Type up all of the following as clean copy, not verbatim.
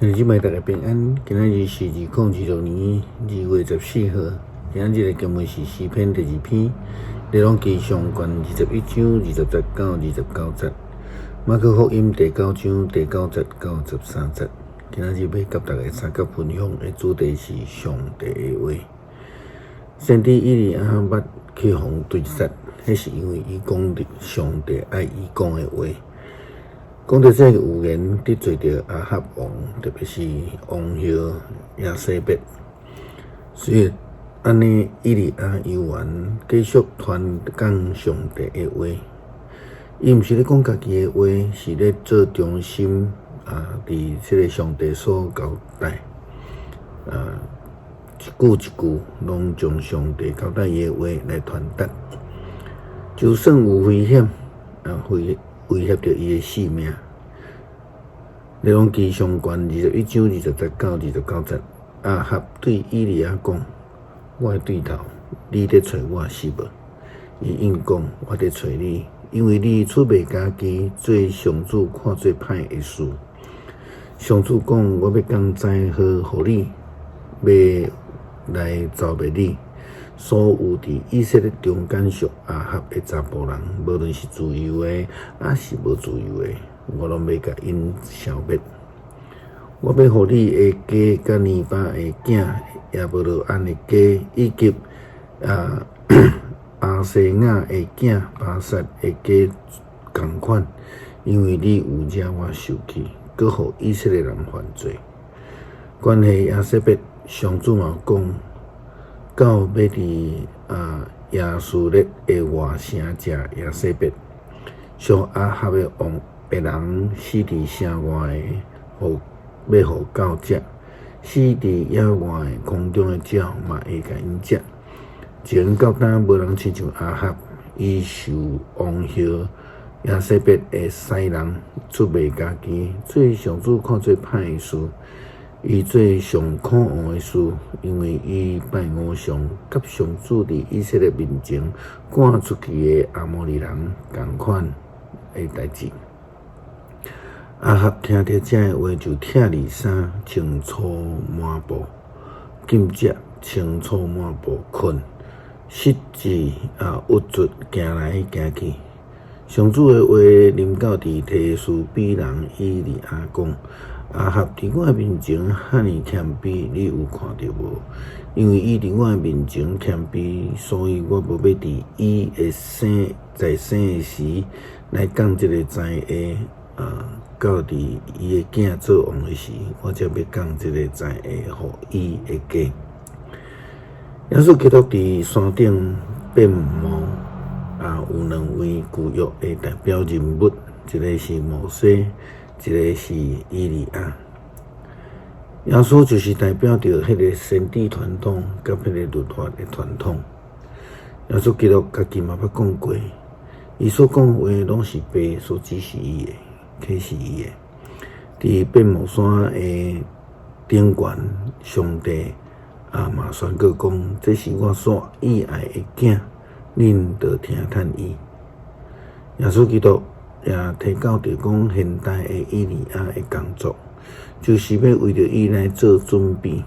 兄弟姊妹大家平安，今仔日是2026年2月14號。今仔日的經文是詩篇第二篇，內容記上卷21章20節到29節。馬可福音第九章第九節到13節。今仔日欲佮大家相佮分享的主題是上帝的話。先知以利亞捌去予人追殺，彼是因為伊講著上帝愛伊講的話。講著這個預言得罪著亞哈王，特別是王后耶洗別。所以按呢，以利亞猶原繼續傳講上帝的話。伊毋是咧講家己的話，是咧做忠心啊！佇這个上帝所交代啊，一句一句攏將上帝交代伊的話來傳達。就算有危險啊，威脅著伊的性命。列王紀上卷21章20節到29節，亞哈對以利亞講：我的對頭，你佇揣我是無？伊應講：我佇揣你，因為你出賣家己做上主看做歹的事。上主講：我欲降災禍予你，欲來誅滅你。所有佇以色列中間屬亞哈的查埔人，無論是自由的，抑是無自由的，我攏欲共𪜶消滅。我欲予你的家佮尼巴的囝耶羅波安的家，以及亞細亞的囝巴撒的家仝款，因為你有惹我受氣，閣予以色列人犯罪。關係耶洗別，上主嘛講到欲佇耶斯列的外城食耶洗別，屬亞哈的王的人死佇城外的，欲予狗食；死佇野外的空中的鳥嘛會共𪜶食。從到今無人親像亞哈，伊受王后耶洗別的使人出賣家己，做上主看做歹的事。伊做上可惡的事，因為伊拜偶像，佮上主佇以色列面前趕出去的亞摩利人仝款的代誌。亞哈聽著這个話，就拆離衫，穿粗麻布，禁食，穿粗麻布睏，實際鬱卒行來行去。上主的話臨到佇提斯比人以利亞講：亞哈佇我面前遐爾謙卑，你有看著無？因為伊佇我面前謙卑，所以我無欲佇伊的生在生的時來降這个災禍啊，到佇伊的囝做王的時，我才欲降這个災禍予伊的家。耶穌基督佇山頂變幕啊，有兩位舊約的代表人物，一个是摩西，一个是以利亞。耶穌就是代表著彼个先知傳統佮彼個律法的傳統。耶穌基督家己嘛捌講過，伊所講話攏是父所指示伊的、啟示伊的。佇變幕山的頂懸，上帝啊嘛宣告講：這是我所喜愛的囝，恁著聽迵伊。耶穌基督也提到著講，現代的以利亞的工作，就是欲為著伊來做準備，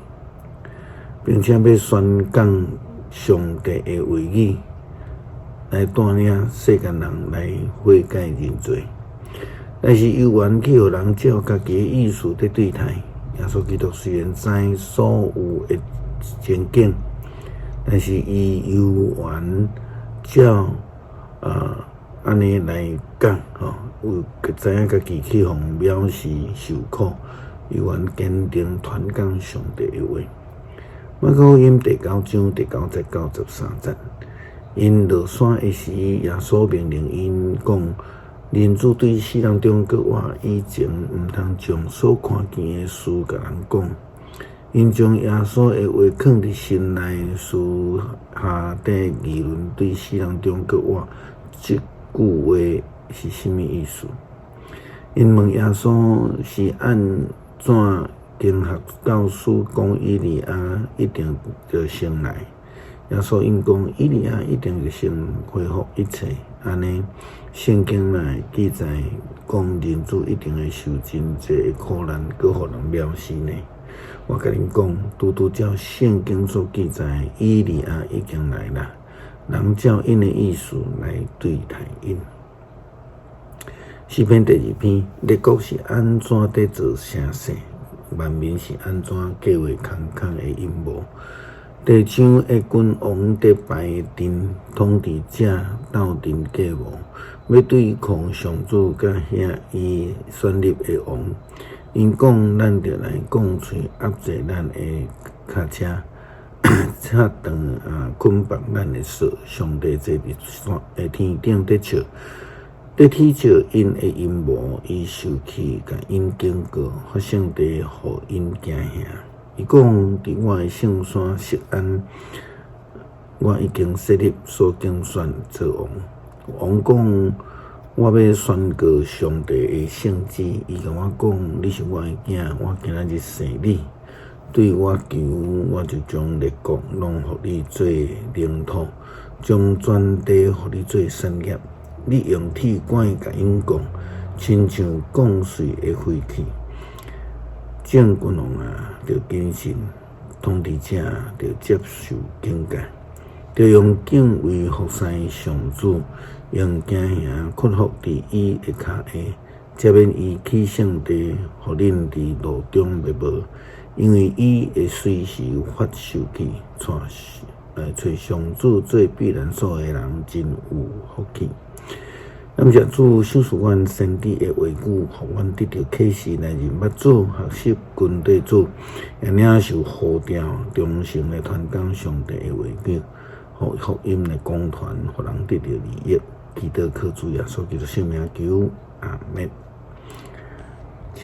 並且欲宣講上帝的話語，來帶領世間人來悔改認罪。但是猶原去予人照家己的意思佇對待。耶穌基督雖然知所有的情景，但是伊猶原照按呢來講吼，有知影家己去予藐視受苦，猶原堅定傳講上帝的話。馬可福音第九章第九節到13節，𪜶落山的時，耶穌命令𪜶講：人子對死人中閣活以前，毋通將所看見的事共人講。𪜶將耶穌的話囥佇心內，私下底議論對死人中閣活這句話是啥物意思？𪜶問耶穌是按怎經學教師講以利亞一定著先來？耶穌應講：以利亞一定著先恢復一切，按呢，聖經內記載講人子一定會受真濟的苦難，閣予人藐視呢？我共恁講，拄拄照聖經所記載，以利亞已經來啦，人照𪜶的意思來對待𪜶。詩篇第二篇，列國是按怎佇做聲勢，萬民是按怎計劃空空的陰謀？地上的君王佇排陣，統治者鬥陣計謀，欲對抗上主佮遐伊選立的王。𪜶講：咱著來鋼槌壓制咱的跤車，拆斷啊捆綁咱的索。上帝坐佇山的天頂佇笑，佇恥笑𪜶的陰謀，伊受氣，共𪜶警告，發聖地予𪜶驚嚇。伊講：佇我的聖山錫安，我已經設立所揀選做王。王講：我欲宣告上帝的聖旨。伊共我講：你是我的囝，我今仔日生你。對我求，我就將列國攏予你做領土，將全地予你做產業。你用鐵竿共𪜶摃，親像摃碎的飛器。眾君王啊，著謹慎；統治者著接受警戒，著用敬畏服侍上主，用驚嚇屈服佇伊的跤下，赦免伊去聖地，予恁佇路中袂無，因為伊會隨時發受氣，帶揣上主做避難所的人真有福氣。感謝主賞賜阮先知的話語，予阮得著啟示來認捌主，學習跟綴主，也領受呼召，忠誠來傳講上帝的話語，予福音來廣傳，予人得著利益。祈禱靠主耶穌基督聖名求，阿們。